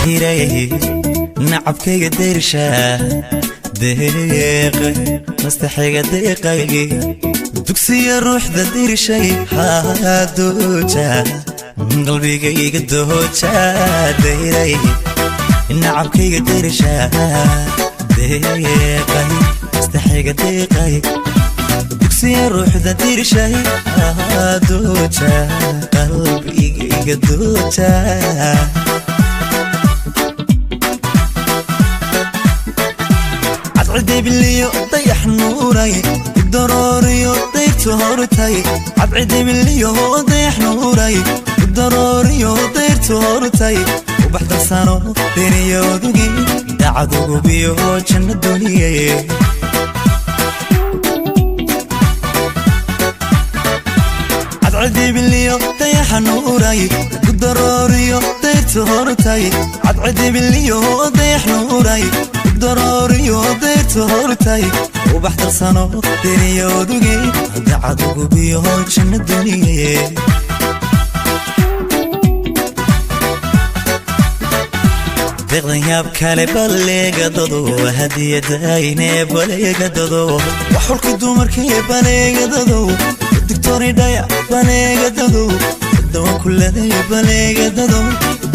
Hiray nacabkayga dayrsha, deeqay mastaxayga, deeqay dugsiya ruuxda dirshay, dooja qalbigayga, dooja. Dayray nacabkayga dayrsha, deeqay mastaxayga, deeqay dugsiya ruuxda dirshay, dooja qalbigayga, dooja. Cadcidebiliyo dayax nuuray, darooriyo dayrtu hortay. Cadcidebiliyo dayax nuuray, darooriyo dayrtu hortay. Ubax darsano deriyodugi, dacadugubiyo janno duniye. Cadcidebiliyo dayaxa nuuray, darooriyo dayrtu hortay. Cadcidebiliyo dayax nuuray, darooriyo dayrtu hortay. Ubax darsano deriyodugi, dacadugubiyo janno duniye. Deeqdan yaab kale baleegadado, hadiyadayne baleegadado, waxulka dumarkee baleegadado, digtoridhaya baleegadado, dawan kuladay baleegadado,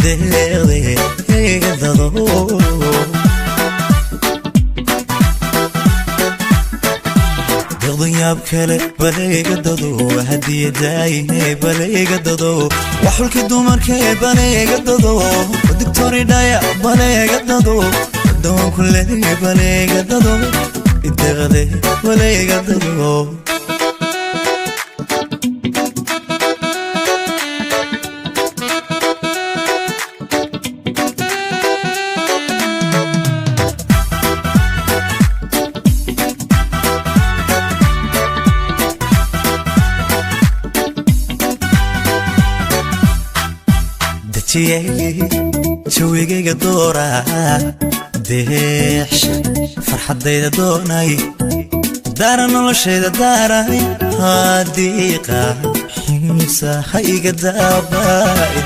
deeqdeegadado. Deeqdan yaab kale baleegadado, hadiyadayne baleegadado, waxulka dumarkee baleegadado, digtoridhaya baleegadado, dawan kuladay baleegadado, deeqde baleegadado. Dejiyey jawigayga doora, deexsha farxaddayda doonay, daara noloshayda daaray, hadiiqa xiisa ha iga daaba.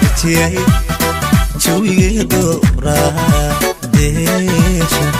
Dejiyey jawigayga doora, deexsha.